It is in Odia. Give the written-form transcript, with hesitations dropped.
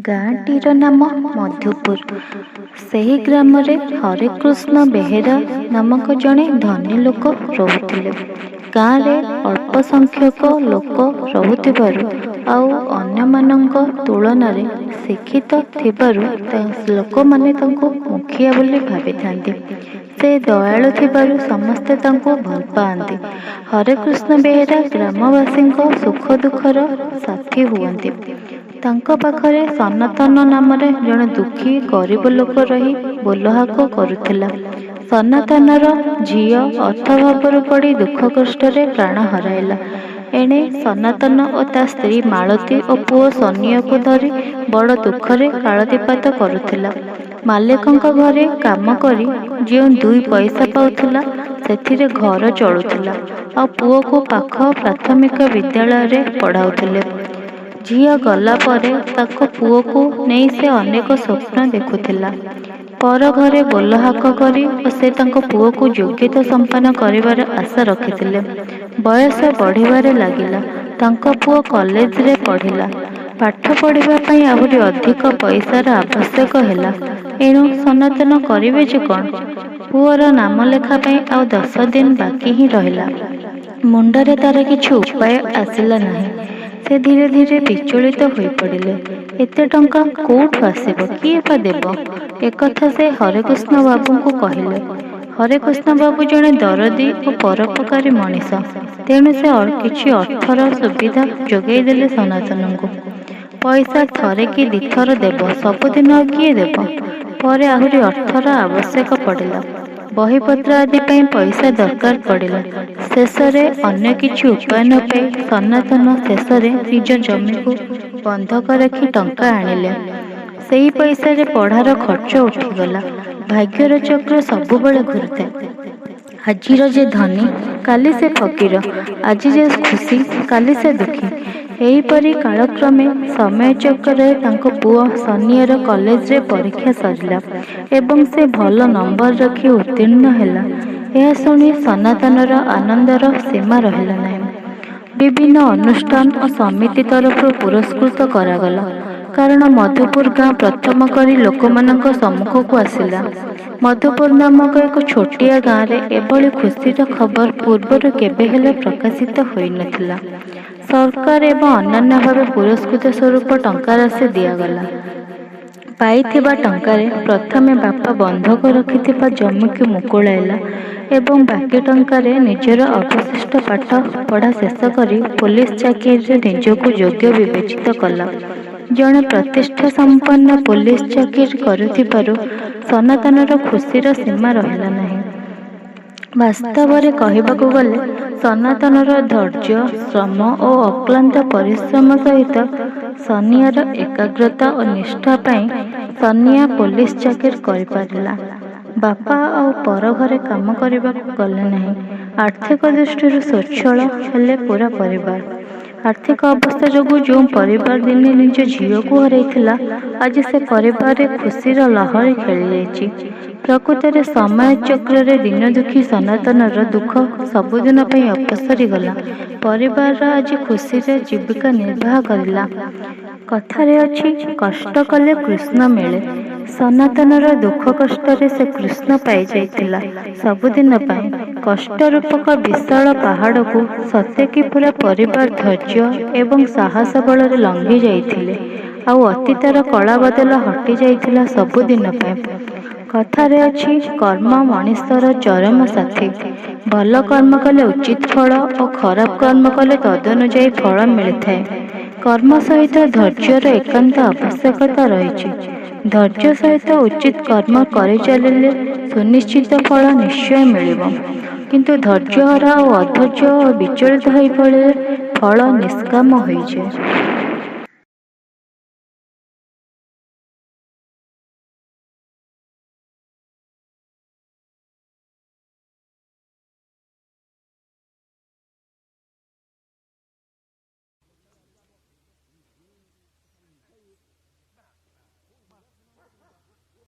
ଗାଁଟିର ନାମ ମଧୁପୁର। ସେହି ଗ୍ରାମରେ ହରେକୃଷ୍ଣ ବେହେରା ନାମକ ଜଣେ ଧନୀ ଲୋକ ରହୁଥିଲେ। ଗାଁରେ ଅଳ୍ପ ସଂଖ୍ୟକ ଲୋକ ରହୁଥିବାରୁ ଆଉ ଅନ୍ୟମାନଙ୍କ ତୁଳନାରେ ଶିକ୍ଷିତ ଥିବାରୁ ଲୋକମାନେ ତାଙ୍କୁ ମୁଖିଆ ବୋଲି ଭାବିଥାନ୍ତି। ସେ ଦୟାଳୁ ଥିବାରୁ ସମସ୍ତେ ତାଙ୍କୁ ଭଲ ପାଆନ୍ତି। ହରେକୃଷ୍ଣ ବେହେରା ଗ୍ରାମବାସୀଙ୍କ ସୁଖ ଦୁଃଖର ସାଥୀ ହୁଅନ୍ତି। ତାଙ୍କ ପାଖରେ ସନାତନ ନାମରେ ଜଣେ ଦୁଃଖୀ ଗରିବ ଲୋକ ରହି ବୋଲହାକ କରୁଥିଲା। ସନାତନର ଝିଅ ଅର୍ଥାଭାବରୁ ପଡ଼ି ଦୁଃଖ କଷ୍ଟରେ ପ୍ରାଣ ହରାଇଲା। ଏଣେ ସନାତନ ଓ ତା ସ୍ତ୍ରୀ ମାଳତୀ ଓ ପୁଅ ସନିଆକୁ ଧରି ବଡ଼ ଦୁଃଖରେ କାଳାତିପାତ କରୁଥିଲା। ମାଲିକଙ୍କ ଘରେ କାମ କରି ଯେଉଁ ଦୁଇ ପଇସା ପାଉଥିଲା, ସେଥିରେ ଘର ଚଳୁଥିଲା ଆଉ ପୁଅକୁ ପାଖ ପ୍ରାଥମିକ ବିଦ୍ୟାଳୟରେ ପଢ଼ାଉଥିଲେ। ଝିଅ ଗଲା ପରେ ତାଙ୍କ ପୁଅକୁ ନେଇ ସେ ଅନେକ ସ୍ୱପ୍ନ ଦେଖୁଥିଲା। ପର ଘରେ ବୋଲହାକ କରି ଓ ସେ ତାଙ୍କ ପୁଅକୁ ଯୋଗ୍ୟତା ସମ୍ପନ୍ନ କରିବାର ଆଶା ରଖିଥିଲେ। ବୟସ ବଢ଼ିବାରେ ଲାଗିଲା। ତାଙ୍କ ପୁଅ କଲେଜରେ ପଢ଼ିଲା। ପାଠ ପଢ଼ିବା ପାଇଁ ଆହୁରି ଅଧିକ ପଇସାର ଆବଶ୍ୟକ ହେଲା। ଏଣୁ ସନାତନ କରିବେ ଯେ କ'ଣ? ପୁଅର ନାମଲେଖା ପାଇଁ ଆଉ 10 ଦିନ ବାକି ହିଁ ରହିଲା। ମୁଣ୍ଡରେ ତାର କିଛି ଉପାୟ ଆସିଲା ନାହିଁ। ସେ ଧୀରେ ଧୀରେ ବିଚଳିତ ହୋଇପଡ଼ିଲେ। ଏତେ ଟଙ୍କା କୋଉଠୁ ଆସିବ, କିଏ ବା ଦେବ? ଏକଥା ସେ ହରେକୃଷ୍ଣ ବାବୁଙ୍କୁ କହିଲେ। ହରେକୃଷ୍ଣ ବାବୁ ଜଣେ ଦରଦୀ ଓ ପରୋପକାରୀ ମଣିଷ। ତେଣୁ ସେ କିଛି ଅର୍ଥର ସୁବିଧା ଯୋଗାଇଦେଲେ ସନାତନଙ୍କୁ। ପଇସା ଥରେ କି ଦିଥର ଦେବ, ସବୁଦିନ ଆଉ କିଏ ଦେବ? ପରେ ଆହୁରି ଅର୍ଥର ଆବଶ୍ୟକ ପଡ଼ିଲା। ବହିପତ୍ର ଆଦି ପାଇଁ ପଇସା ଦରକାର ପଡ଼ିଲା। ଶେଷରେ ଅନ୍ୟ କିଛି ଉପାୟ ନ ପାଇ ସନାତନ ଶେଷରେ ନିଜ ଜମିକୁ ବନ୍ଧକ ରଖି ଟଙ୍କା ଆଣିଲେ। ସେଇ ପଇସାରେ ପଢ଼ାର ଖର୍ଚ୍ଚ ଉଠିଗଲା। ଭାଗ୍ୟର ଚକ୍ର ସବୁବେଳେ ଘୂରୁଥାଏ। ଆଜିର ଯେ ଧନୀ, କାଲି ସେ ଫକୀର। ଆଜି ଯେ ଖୁସି, କାଲି ସେ ଦୁଃଖୀ। ଏହିପରି କାଳକ୍ରମେ ସମୟ ଚକ୍ରରେ ତାଙ୍କ ପୁଅ ସନିଆର କଲେଜରେ ପରୀକ୍ଷା ସରିଲା ଏବଂ ସେ ଭଲ ନମ୍ବର ରଖି ଉତ୍ତୀର୍ଣ୍ଣ ହେଲା। ଏହା ଶୁଣି ସନାତନର ଆନନ୍ଦର ସୀମା ରହିଲା ନାହିଁ। ବିଭିନ୍ନ ଅନୁଷ୍ଠାନ ଓ ସମିତି ତରଫରୁ ପୁରସ୍କୃତ କରାଗଲା। କାରଣ ମଧୁପୁର ଗାଁ ପ୍ରଥମ କରି ଲୋକମାନଙ୍କ ସମ୍ମୁଖକୁ ଆସିଲା। ମଧୁପୁର ନାମକ ଏକ ଛୋଟିଆ ଗାଁରେ ଏଭଳି ଖୁସିର ଖବର ପୂର୍ବରୁ କେବେହେଲେ ପ୍ରକାଶିତ ହୋଇନଥିଲା। ସରକାର ଏବଂ ଅନ୍ୟାନ୍ୟ ଭାବେ ପୁରସ୍କୃତ ସ୍ୱରୂପ ଟଙ୍କାରାଶି ଦିଆଗଲା। ପାଇଥିବା ଟଙ୍କାରେ ପ୍ରଥମେ ବାପା ବନ୍ଧକ ରଖିଥିବା ଜମିକୁ ମୁକୁଳାଇଲା ଏବଂ ବାକି ଟଙ୍କାରେ ନିଜର ଅବଶିଷ୍ଟ ପାଠ ପଢ଼ା ଶେଷ କରି ପୋଲିସ ଚାକିରିରେ ନିଜକୁ ଯୋଗ୍ୟ ବିବେଚିତ କଲା। ଜଣେ ପ୍ରତିଷ୍ଠାସମ୍ପନ୍ନ ପୋଲିସ ଚାକିରି କରୁଥିବାରୁ ସନାତନର ଖୁସିର ସୀମା ରହିଲା ନାହିଁ। ବାସ୍ତବରେ କହିବାକୁ ଗଲେ ସନାତନର ଧୈର୍ଯ୍ୟ, ଶ୍ରମ ଓ ଅକ୍ଳାନ୍ତ ପରିଶ୍ରମ ସହିତ ସନିଆର ଏକାଗ୍ରତା ଓ ନିଷ୍ଠା ପାଇଁ ସନିଆ ପୋଲିସ ଚାକିରି କରିପାରିଲା। ବାପା ଆଉ ପର ଘରେ କାମ କରିବାକୁ ଗଲେ ନାହିଁ। ଆର୍ଥିକ ଦୃଷ୍ଟିରୁ ସ୍ୱଚ୍ଛଳ ହେଲେ ପୂରା ପରିବାର। ଆର୍ଥିକ ଅବସ୍ଥା ଯୋଗୁଁ ଯେଉଁ ପରିବାର ଦିନେ ନିଜ ଝିଅକୁ ହରାଇଥିଲା, ଆଜି ସେ ପରିବାରରେ ଖୁସିର ଲହରୀ ଖେଳିଯାଇଛି। ପ୍ରକୃତରେ ସମୟ ଚକ୍ରରେ ଦୀନଦୁଃଖୀ ସନାତନର ଦୁଃଖ ସବୁଦିନ ପାଇଁ ଅପସରି ଗଲା। ପରିବାର ଆଜି ଖୁସିରେ ଜୀବିକା ନିର୍ବାହ କରିଲା। କଥାରେ ଅଛି, କଷ୍ଟ କଲେ କୃଷ୍ଣ ମିଳେ। ସନାତନର ଦୁଃଖ କଷ୍ଟରେ ସେ କୃଷ୍ଣ ପାଇଯାଇଥିଲା ସବୁଦିନ ପାଇଁ। କଷ୍ଟ ରୂପକ ବିଶାଳ ପାହାଡ଼କୁ ସତେକି ପୂରା ପରିବାର ଧୈର୍ଯ୍ୟ ଏବଂ ସାହସ ବଳରେ ଲଙ୍ଘି ଯାଇଥିଲେ। ଆଉ ଅତୀତର କଳାବାଦଲ ହଟିଯାଇଥିଲା ସବୁଦିନ ପାଇଁ। କଥାରେ ଅଛି, କର୍ମ ମଣିଷର ଚରମ ସାଥୀ। ଭଲ କର୍ମ କଲେ ଉଚିତ ଫଳ ଓ ଖରାପ କର୍ମ କଲେ ତଦନୁଯାୟୀ ଫଳ ମିଳିଥାଏ। କର୍ମ ସହିତ ଧୈର୍ଯ୍ୟର ଏକାନ୍ତ ଆବଶ୍ୟକତା ରହିଛି। ଧୈର୍ଯ୍ୟ ସହିତ ଉଚିତ କର୍ମ କରିଚାଲିଲେ ସୁନିଶ୍ଚିତ ଫଳ ନିଶ୍ଚୟ ମିଳିବ। କିନ୍ତୁ ଧୈର୍ଯ୍ୟହରା ଓ ଅଧୈର୍ଯ୍ୟ ଓ ବିଚଳିତ ହୋଇପଡ଼ିଲେ ଫଳ ନିଷ୍କାମ ହୋଇଯାଏ।